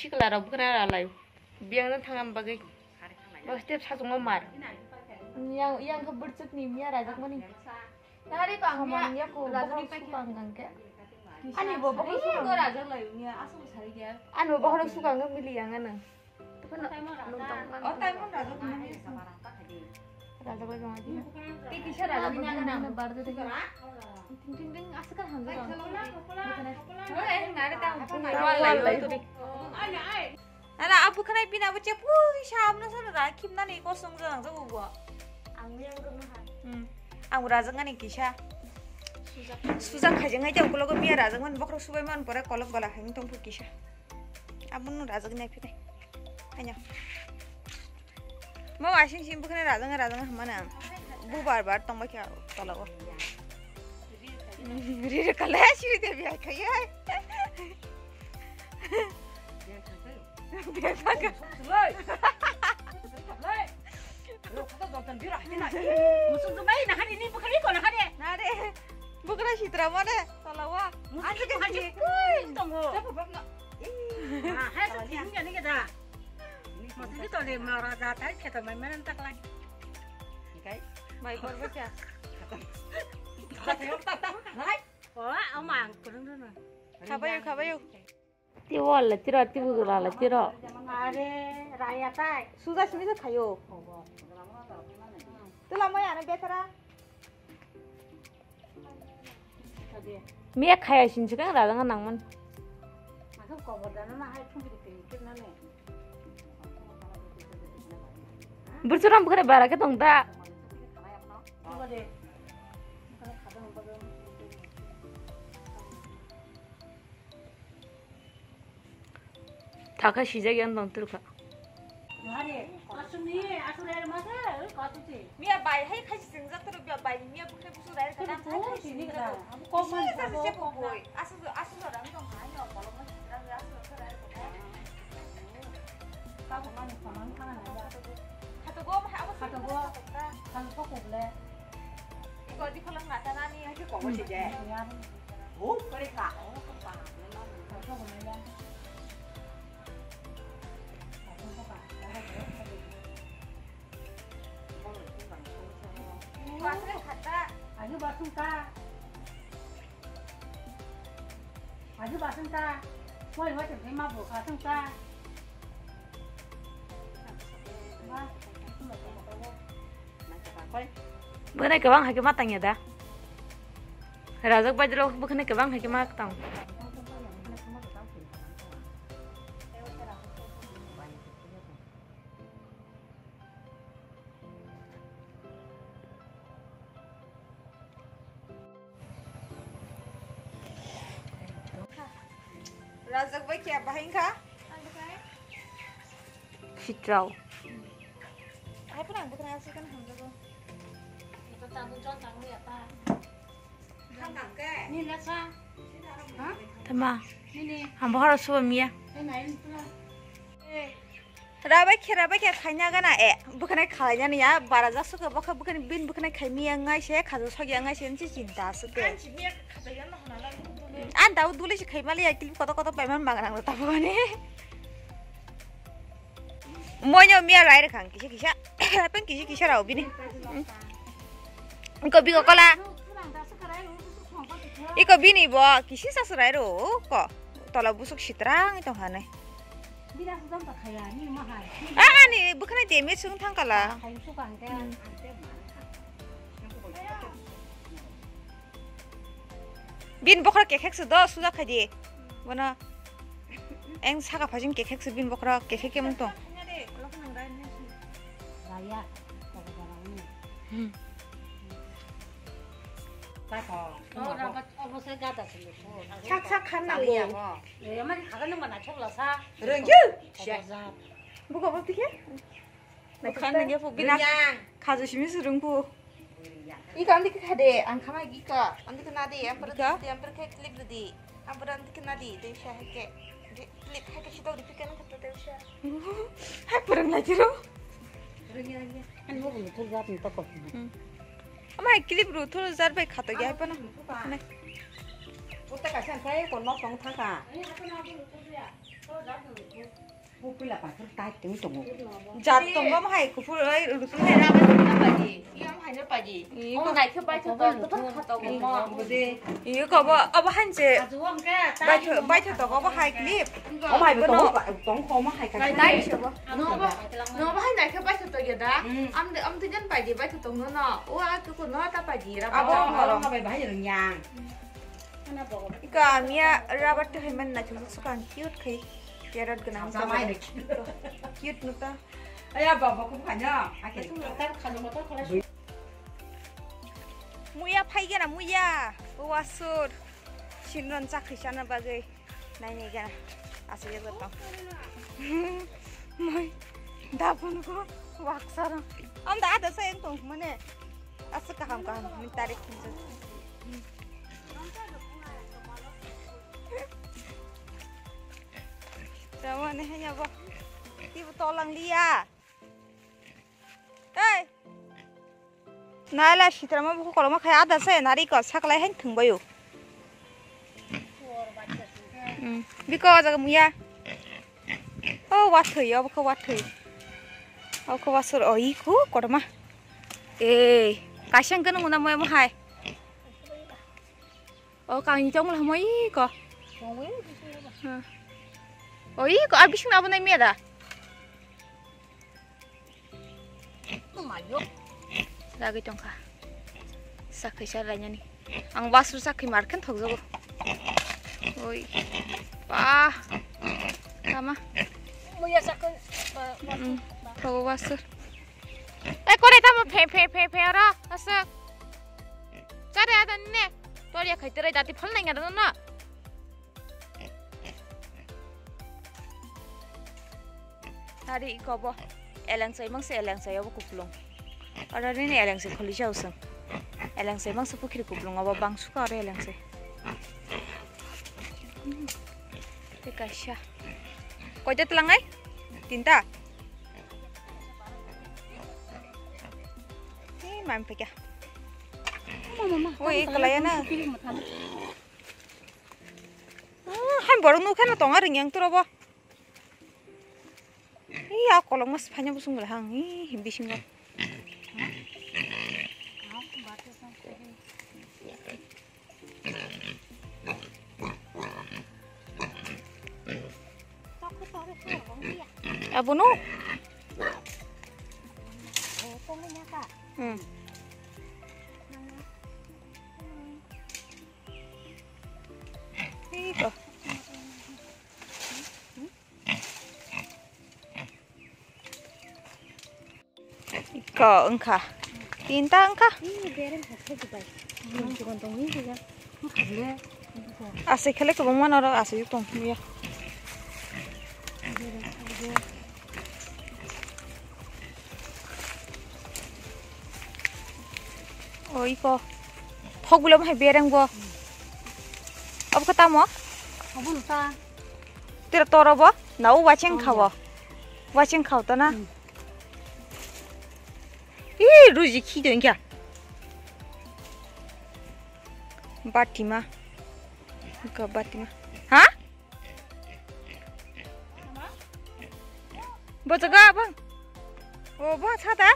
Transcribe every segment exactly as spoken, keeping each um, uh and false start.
Sikla rok bwkhwna ralai. Biyang no thangna bagwi. Bo step sachungo mar. Yang, yang khe bwrchuk ni miya rajak mani. Nari bang miya. Samang yaku, rajak bokhorok ni paikhe. Sukang ang khe. Ani bo bokhorok sukang. Rajak lai miya, aswk sari khe. Ani bo bokhorok sukang ang mili yang ano. O taimon rajak. O taimon rajak mani. Rajak bai jong adi. Tei kisa rajak ni gana. Bardo de. Ting ting ting aswk hamjak. Oi, nari ta. Wal lai. Nara abu khanai pina bo chepui sa amna sana da khimna ni kosong jang jago bo. Ang yang rung ha. Hmm. Ang rajak ngani kisa. Sujak. Sujak khaijang ngai jang ulo go miya rajak man bokhorok subai man pore kolok gola hai tong phu kisa. Abun rajak nai phire. Anya. Mo asing sim bukhne rajang rajang hamana. Bu bar bar tong bai kha tola go. Riri kale siri de biya khaye. Bebak. Musuk tu mai na hari ni bukan ni kau na hari. Nare. Bukra sitra mana? Tola wa. Musuk tu hari. Tunggu. Siapa bab nak? Ah, hai tu kini ni kita. Musuk tu le mara jata kita main main tak lagi. Ikai. Mai kor bacha. Kata yang tak tak. Hai. Oh, ama ang kurang dulu. Khabayo, khabayo. Ti wall le tiro ti bugra le tiro. Are raya tai. Suja simi se khayo. Tula moya ne betara. Miya khaya sin chikang rajang nangman. Burchuram bukre bara ke tong da. Thaka sijak yang tong turkha. Miya bai hai khai singjak turu, miya bai miya bukhe busu rai kana khai singjak turu. Asu asu jora tong hai no kolom singjak asu asu rai. Khato go hai abo khato go. Khato ko kuble. Iko di kolom ngata nani. Hai ko mo sije. Ho, kore ka. Aju basung ta. Aju basung ta. Moi moi tengkai ma bo basung ta. Ba. Bwkhwnai kwbang hai khe ma tangya da. Rajak bai dolo bwkhwnai kwbang hai khe ma tang. Rajak bai khe bahai wngkha? Sitrao. Hai phano ang bwkhwnai aswk khe hamjago. Ito tabuk jon tangwi ya ta. Thang thang khe. Ni lasa. Ha? Tama. Nini. Ang bohoro suba miya. Hai nai ni pura. Eh. Rabai khe, rabai khe khaina gana e, bwkhwnai khaina niya, bara jak sukha bokha bwkhwnai bin bwkhwnai khai miya ngai se, khajo sokya ngai se, nsi chinta aswk de. An tau duli se khai mali ya, clip koto koto paiman mangrang lo tabani. Moino miya rai rwkhang kisa kisa, pen kisa kisa rao bini. Iko bigo kola. Iko bini bo kisi sasrai ro ko. Tola busuk sitrang tong hanai. Ani bwkhwnai damage wng thang kala. Bin bokhorok kekhek se do suja khai di. Bono eng saka phajing kekhek se bin bokhorok kekhek kemung tong. Raya. Hmm. Sak sak khan nang ya mo. Rengju. Buka bukti khe. Khan nang ya fu bina. Khajo simi surung fu. Ika andi khe khade ang khama ika andi khe nadi ampar khe clip redi ampar andi khe nadi de sha hake clip hake sito di pikan khato de sha. Hai purang lagi ro. Ani mo bulu thul jat ni toko. Ama hai clip ru thul jat bai khato ya hai pano. Uta kaisa sai kon nok tong thaka. Jat tongo mo hai kuphur oi rutum hai rama jat na pagi. Iya mo hai na pagi. Iya. Oh, nai khe bai thok tongo, kotor kha tongo mo. Iya ko bo, abo hanse. Bai thok, bai thok tongo bo hai clip. Oh, mai bo tongo, tongo mo hai ka. Nai se bo. No bo, no bo hai nai khe bai thok tongo da. Am, am tu jan pagi bai thok tongo no. O a tu ko no ta pagi rama. Abo bai bai rung yang. Ika amia rubber tu hai man na chuk chuk ang cute khai. Parrot gwnang. Cute no ta. Aya baba ko phanya. Ake. Muya phai gana muya. Wasur. Sinron chakri chana bagwi. Nai nai gana. Asli ya betul. Mai. Dapun ko waksar. Am da ada sayang tong mane. Asli kaham kaham. Min tarik. Tamo ne hanya bo. Tibu tolang liya. Hey. Naila sitra ma buku koloma khai ada se nari ko saklai hain thung bayu. Hmm. Biko jaga muya. Oh, wathoi, obo khe wathoi. Obo khe wasur, oh, iku, kotorma. Eh, kaisa hwnkhe nung na moya mohai. Oh, kangni tongmwla hamo iko. Tongwi bisingo ba. Hmm. Oh, iko, a bising abo nai meda. Mayo. Lagi tongkha. Sakhi sa rainani. Ang wasur sakhi markhen thokjago. Oi. Pa. Tama. Muya sakhi. Mm. Thogo wasur. Eh, kore tamo phe, phe, phe, phe, oro. Aswk. Chare ada ne. Tor ya khaitare dati phal nai ngada no. Ari iko bo eleng sai mangsa eleng sai obo kuplung. Oro nini eleng sai kholi jau sung. Eleng sai mangsa pukhiri kuplung obo bang suka oro eleng sai. Hmm. Te kaisa. Koita tlangai? Tinta? Eh, mam pekya. Mama, mama. Oi, tamo kalaya na. Tamo tamo. Ah, hai borok nukhe no tonga ring yang turo bo. Iya, kolok mas phanya busung bela hang. Ih, bisingo. Abono. Hmm. Iko. Iko wngkha. Tinta wngkha. Aswk khe le kwbangma norok aswk tong ya. O iko. Thok bulo hai bereng bo. Abo khe tamo? Abo no ta. Tira toro bo? Na o wacheng khawo. Wacheng khaw ta na? Hmm. Ih, ruji khi do ingkha. Batima. Ka batima. Ha? Bo jaga bang. O, bo sata.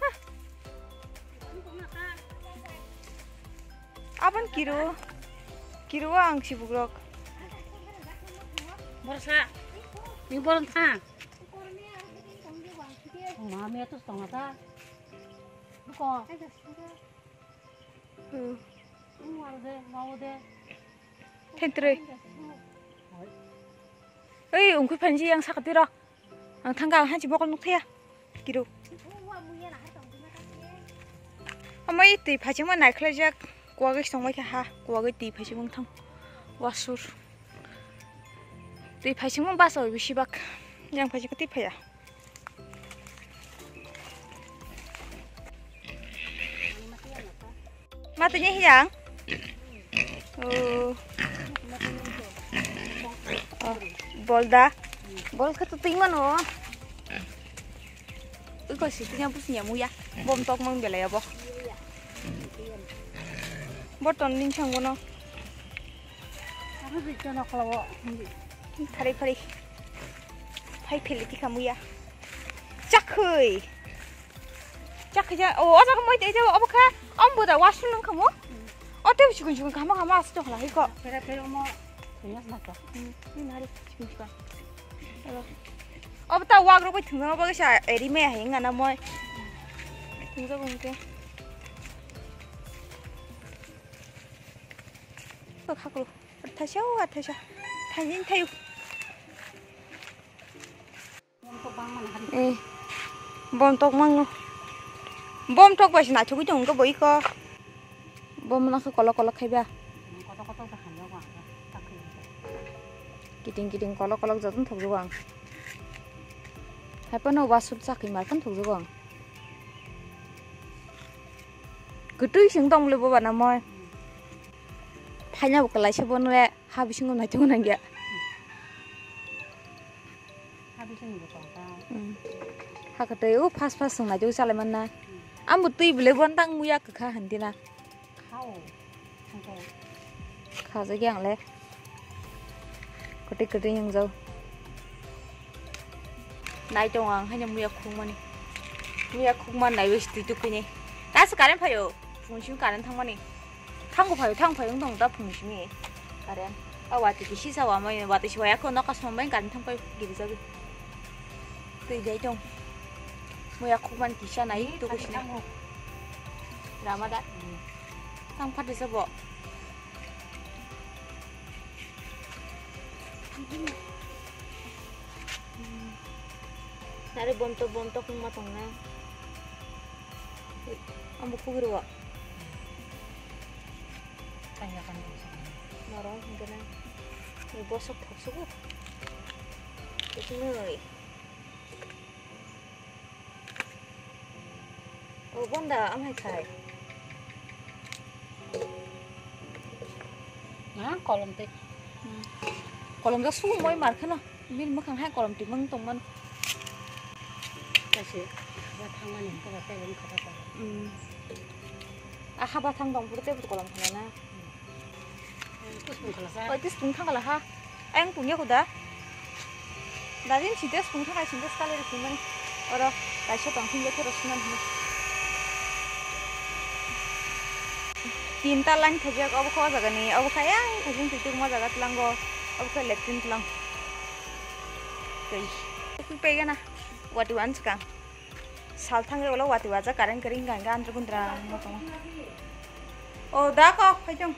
Ha. Abon kiro. Kiro ang sibugrok. Borsa. Ni boron tha. Mami atus tong ata. Buko. Hmm. Thentroi. Oi, ungkui phanji yang sakatiro. Ang thangka ang hanchi bokol nukthaya. Kiro. Amai twi phaichingma naikhlaijak. Kuwagwi songbai kha ha. Kuwagwi twi phaichingma thang. Wasur. Twi phaichingma basa bai bisi bak. Yang phaichingkha twi phaiya. Ma tini hiya? Oh. Oh, bol da. Bol kha tu ting mano. Ui ko si tinya bus nya muya. Bom tok mang belai abo. Borton ning sang bono. Phari phari. Phai pheli tikha muya. Chakhwi. Chakhwi ja. O, o jaga moi tei jabo obo kha. Om boda wasu nang khamu. O tei chikun chikun khama khama asto khala hiko. Phera phera mo. Ni mari chikun chikun. Obo ta wak rok bai thwngna bagwi sa eri me hai wngna moi. Thwngjago hwnkhe. Khaklo. Thaisa o thaisa. Thaini thaio. Eh. Bom tok mango. Bom tok bai se naithogwi tongo boi ko. Bom nang khe kolok kolok khaiba. Kiting kiting kolok kolok jotono thokjago ang. Haiphano wasuk chakri markhano thokjago ang. Kwtwi seng tong bole boba na moi. Phaina bo kwlaisa bono le ha bisingo naithok nangya. Ha bisingo bo tongkha. Hmm. Ha kwtwi o fast fast song naithok chalai manna. Ambo twi bole bon tang muya kwkha handina. Khao. Khajagya ang le. Kwtwi kwtwi wngjao. Nai tongo ang haino muya khukmani. Muya khukmani naiwi twi tukuini. Daso current phaio. Phung simi current thangmani. Thango phaio, thang phaio wng tong da phung simi. Current. A watwi kisi sa wamai watwi si waya ko noka sombai current thang pai giri jagwi. Twi dai tong. Muya khukmani kisa nai tukusini. Rama da. Tang phatisa bo. Nari bomtok bomtok wngma tongna. Ambo khugri o. Kanya kanya. Norok hingkhe na. Ni bosok thok sugo. Kusumui. O bonda amhai khai. Na kolom tei. Hmm. Kolom jak sugo moi mar kheno. Bini mwkhang hai kolom twi mang tong mano. Kaisa haba thangmani hwnkhe ba tei wngkha ba tong. Hmm. A haba thang tong phuru tei kolom khana na. Oi, tei sipung thangkala ha. Ayang pungya kuda. Dajin sintes pung thangkai sintes kalir pungmani. Oro kaisa tong thingya khe rosnan hino. Tinta line khajak obo kha o jaga ni, obo kha ayang kajing twi twi mo jaga tlango. Obo kha latrine tlang. Tei. Twi paigana. Wati wan chikang. Sal thangre ulo wati waja current kering kang khe andra gundra wngma tongo. O da kok phaijong.